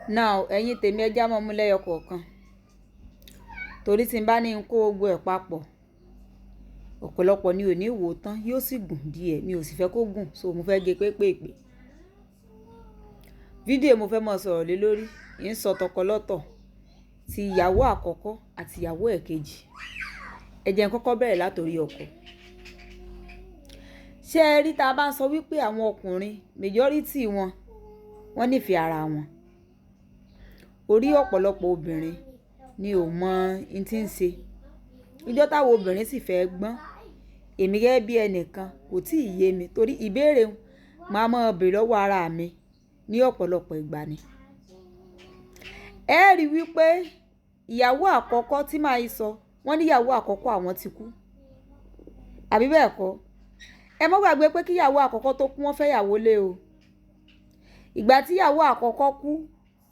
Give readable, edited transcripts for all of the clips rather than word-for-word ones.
Now, ẹ̀yin tèmi, ẹ já mọ́ mú lẹ́yọ kọ̀ọ̀kan, torí tí n bá ní n kó gbogbo ẹ̀ papọ̀, ọ̀pọ̀lọpọ̀ ni ò ní wò ó tán, yóò sì gùn díẹ̀. Mi ò sì fẹ́ kó gùn, so mo fẹ́ gé pépèpé. Fídíò mo fẹ́ máa sọ̀rọ̀ lé lórí, ń sọ tọkọ lọ́tọ̀, ti ìyàwó àkọ́kọ́ àti ìyàwó ẹ̀kejì. Ẹ jẹ́ n kọ́kọ́ bẹ̀rẹ̀ látorí ọkọ. Ṣé ẹ rí, tá a bá ń sọ wípé àwọn ọkùnrin, majority wọn, wọ́n nífẹ̀ẹ́ ara wọn. Orí ọ̀pọ̀lọpọ̀ obìnrin ni ò mọ n tí ń ṣe. Ijọ́ táwọn obìnrin sì fẹ́ gbọ́n, èmi gẹ́gẹ́ bí ẹnìkan kò tíì yé mi, torí ìbéèrè máa mọ̀ béèrè lọ́wọ́ ara mi ní ọ̀pọ̀lọpọ̀ ìgbà ni. Ẹ rí wípé ìyàwó àkọ́kọ́ tí màá yìí sọ, wọ́n ní ìyàwó àkọ́kọ́ àwọn ti kú. Àbí bẹ́ẹ̀ kọ́? Ẹ má gbàgbé pé kí ìyàwó àkọ́kọ́ tó kú, wọ́n fẹ́ ìyàwó lé o. Ìgbà tí ìyàwó àkọ́kọ́ kú,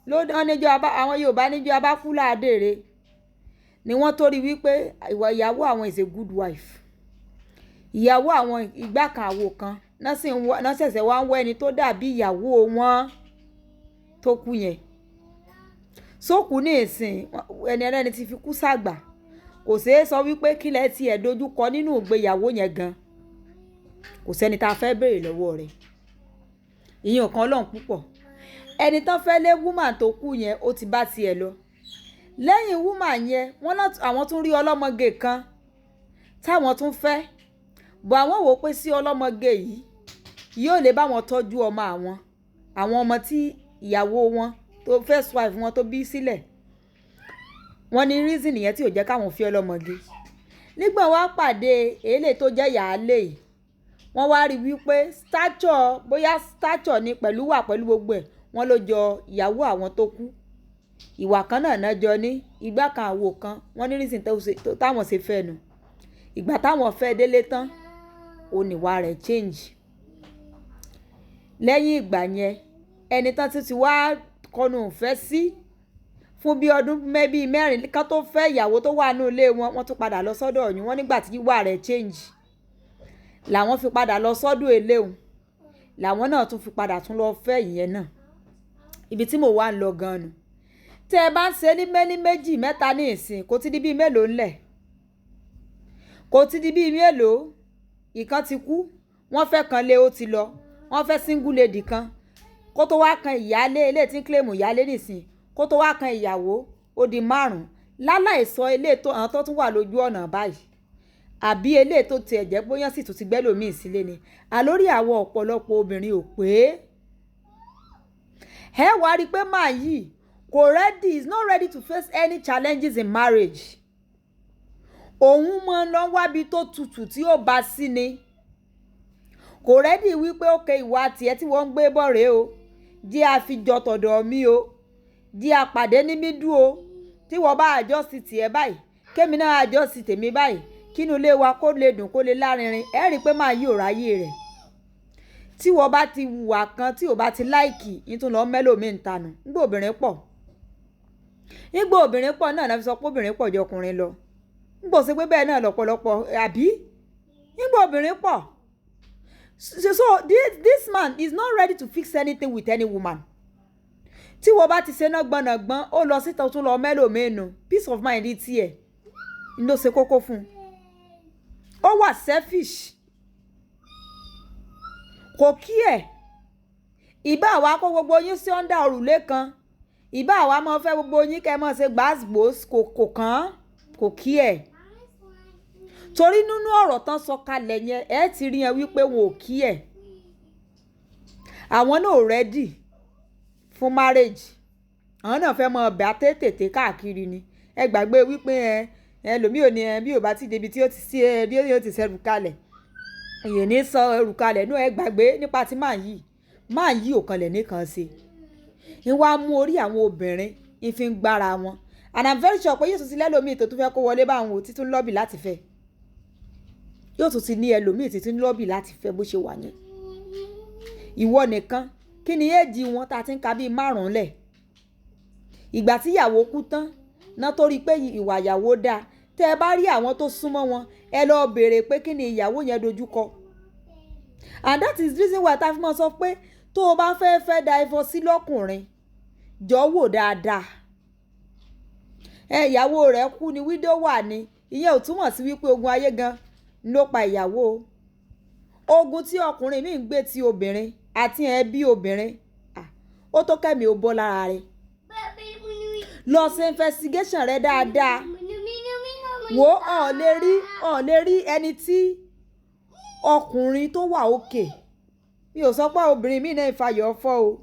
ló wọ́n níjọ́ abá, àwọn Yorùbá níjọ́ abá kú láàdére, ni wọ́n tó rí wípé ìwà ìyàwó àwọn is a good wife. Ìyàwó àwọn ìgbà kan àwo kan, náà sì ń wá, náà ṣẹ̀ṣẹ̀ wá ń wá ẹni tó dàbí ìyàwó wọn tó kú yẹn. Sókú ní ìsìn, ẹni ẹlẹ́ni ti fi kú sàgbà. Kò ṣe é sọ wípé kí lẹ tí ẹ dojú kọ nínú ìgbéyàwó yẹn gan. Kò sẹ́ni tá a fẹ́ béèrè lọ́wọ́ rẹ̀. Ìyẹn ò kan Ọlọ́run púpọ̀. Ẹni tán fẹ́ lé woman tó kú yẹn, ó ti bá tiẹ̀ lọ. Lẹ́yìn woman yẹn, wọ́n náà àwọn tún rí ọlọ́mọge kan táwọn tún fẹ́. But àwọn wò pé sí ọlọ́mọge yìí yóò lè bá wọn tọ́jú ọmọ àwọn. Àwọn ọmọ tí ìyàwó wọn tó first wife wọn tó bí sílẹ̀. Wọ́n ní reason yẹn tí ò jẹ́ káwọn fi ọlọ́mọge. Nígbà wọ́n wá pàdé eléyìí tó jẹ́ ìyáálé yìí, wọ́n wá rí wípé stature, bóyá stature ni pẹ̀lú wà pẹ̀lú gbogbo ẹ̀, wọ́n ló jọ ìyàwó àwọn tó kú. Ìwà kan náà náà jọ ní, ìgbà kan àwo kan. Wọ́n ní reason táwọn ṣe fẹ́ nu. Ìgbà táwọn fẹ́ délé tán, òun níwà rẹ̀ change. Lẹ́yìn ìgbà yẹn, ẹni tán tún ti wá kọnu ìfẹ́ sí fún bí ọdún bí 4 ká tó fẹ́ ìyàwó tó wà nínú ilé wọn, wọ́n tún padà lọ sọ́dọ̀ ọ̀yún. Wọ́n nígbà tí ìwà rẹ̀ change làwọn fi padà lọ sọ́dọ̀ eléhùn, làwọn náà tún fi padà tún lọ fẹ́ ìyẹn náà. Ibi tí mo wà ń lọ gan nu. Tẹ́ ẹ bá ń ṣe ní méní, méjì, mẹ́ta ní ìsìn, kò ti di bí mélòó ńlẹ̀, kò ti di bí mélòó. Ìkan ti kú, wọ́n fẹ́ kan lé, ó ti lọ. Wọ́n fẹ́ single lady kan, kó tó wá kan ìyálé eléyìí tí ń claim ìyálé nìsín, kó tó wá kan ìyàwó, ó di márùn-ún. Láláì sọ eléyìí tó àwọn tó tún wà lójú ọ̀nà báyìí, àbí eléyìí tó tiẹ̀ jẹ́ bóyá sì tún ti gbẹ́ lòmíì sílé ni. Àlórí àwọn ọ̀pọ̀lọpọ̀ obìnrin ò pé. Ẹ wá rí i pé màá yìí kò ready, is not ready to face any challenges in marriage. Òun máa ń lọ wábi tó tutù tí ó bá sí ni. Kò ready wípé ókè ìwà tiẹ̀ tí wọ́n ń gbé bọ̀ rèé o, jẹ́ àfijọ́ tọ̀dọ̀ mi o, jẹ́ àpàdé ní middle o. Tí wọ́n bá adjust tiẹ̀ báyìí, kémi náà adjust tèmi báyìí, kínú ilé wa kó lè dùn, kó lè lárinrin. Ẹ rí i pé màá yí ò ráyè rẹ̀. Tí wọ́n bá ti hùwà kan tí ò bá ti like, yín tún lọ mẹ́lòmíì ń tanù. Nígbà obìnrin pọ̀, nígbà obìnrin pọ̀ náà fi sọ pé obìnrin pọ̀ ju ọkùnrin lọ. Nígbà ó ṣe pé bẹ́ẹ̀ náà lọ́pọ̀lọpọ̀, àbí? Nígbà obìnrin pọ̀. So this man is not ready to fix anything with any woman. Tí wọ́n bá ti ṣe náà gbọ̀nàgbọ́n, ó lọ síta, ó tún lọ mẹ́lòmíì nù. Peace of mind tiẹ̀ ló ṣe kókó fún un. Ó wà selfish, kò kí ẹ̀. Ìbá wa kó gbogbo yín sí under òrùlé kan, ìbá wa máa fẹ́ gbogbo yín kẹ́ ẹ máa ṣe gbàgbós, kò kàn án, kò kí ẹ̀. Torí nínú ọ̀rọ̀ tán sọ kalẹ̀ yẹn, ẹ ti rí yẹn wípé wọn ò kí ẹ̀. Àwọn náà ò ready fún marriage. Àwọn náà fẹ́ máa bá tètè káàkiri ni. Ẹ gbàgbé wípé ẹ ẹlòmíì ò ní ẹ bí ò bá ti débi tí ó ti sí ẹ bí ó ti ṣẹrù kalẹ̀, èyàn ní sọ ẹrù kalẹ̀ náà. Ẹ gbàgbé nípa tí màá yìí, máa yí ò kanlẹ̀ nìkan ṣe ń wá mú orí àwọn obìnrin ń fi ń gbára wọn. And I'm very sure pé yóò tún ti lẹ́lòmíì tó tún fẹ́ kó wọlé báwọn ò títún lobby láti fẹ́. Yóò tún ti ní ẹlòmíì títún lobby láti fẹ́ bó ṣe wà yẹn. Ìwọ nìkan, kí ni éèjì wọn tá a ti ń ka bíi márùn-ún lẹ̀? Ìgbà tí ìyàwó kú tán náà tó rí i pé ìwà ìyàwó dáa. Tẹ́ ẹ bá rí àwọn tó súnmọ́ wọn, ẹ lọ béèrè pé kí ni ìyàwó yẹn dojú kọ. And that is the reason why tá a fi máa sọ pé tó o bá fẹ́ fẹ́ divorce lọ́kùnrin, Jọ wò dáadáa. Ẹ ìyàwó rẹ̀ kú ni, widow wà ní. Ìyẹn ò túmọ̀ sí wípé ogun ayé gan ló pa ìyàwó o. Ogun tí ọkùnrin mi ń gbé ti obìnrin àti ẹbí obìnrin, ó tó kẹ́mi ó bọ́ lára rẹ̀. Lọ ṣe investigation rẹ dáadáa. Wo ọ̀ lè rí ẹni tí ọkùnrin tó wà òkè. Mi ò sọ pé obìnrin mi náà ń fàyọ̀ fọ́ o.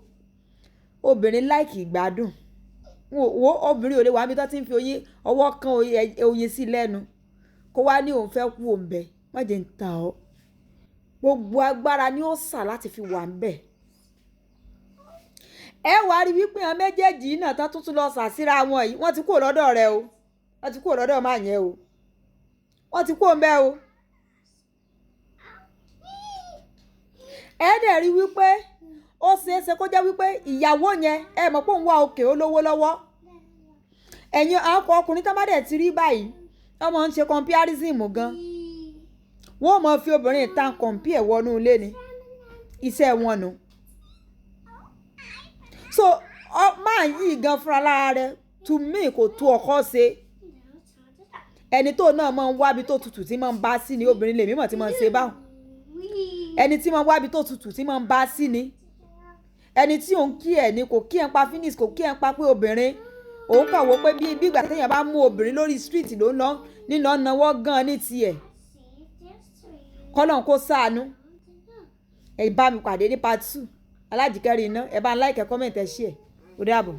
Obìnrin like ìgbádùn. Wo obìnrin ò lè wà níbi tí wọ́n ti ń fi oyin ọwọ́ kan oyin sí lẹ́nu kó wá ní òun fẹ́ kú òun bẹ̀. Má jẹ ń tàn ọ́. Gbogbo agbára ni ó sà láti fi wà níbẹ̀. Ẹ wá rí wípé àwọn méjèèjì náà tán tuntun lọ sà síra wọn yìí, wọ́n ti kúrò lọ́dọ̀ rẹ o. Wọ́n ti kúrò lọ́dọ̀ máa yẹn o. Wọ́n ti kúrò ńbẹ̀ o. Ẹ dẹ̀ rí wípé ó ṣe é ṣe kó jẹ́ wípé ìyàwó yẹn, ẹ mọ̀ pé òun wà òkè, ó lówó lọ́wọ́. Ẹ̀yin àwọn ọkùnrin tó bá dẹ̀ ti rí báyìí, wọ́n máa ń ṣe comparison gan. Wọ́n ò mọ̀ fi obìnrin ta compare wọnú ilé ni. Iṣẹ́ wọn nù. So máa yí gan fúnra lára rẹ, to me kò tó ọkọ ṣe. Ẹni tó náà máa ń wá bí tó tutù tí máa ń bá sí ni, obìnrin lè mímọ̀ tí máa ń ṣe báun. Ẹni tí máa ń wá bí tó tutù tí máa ń bá sí ni. Ẹni tí òun kí ẹ ní kò kí ẹ ń pa finish, kò kí ẹ ń pa pé obìnrin. Òun kàn wò pé bí ìgbà tí èèyàn bá mú obìnrin lórí street ló ń lọ nínú ọ̀nàwọ́ gan ní tiẹ̀. Kọ́lọ́n kó ṣàánú. Ẹ bá mi pàdé ní part 2. Alájíkẹ́rì iná. Ẹ bá ń like, comment, ẹ share. Ó dàbọ̀.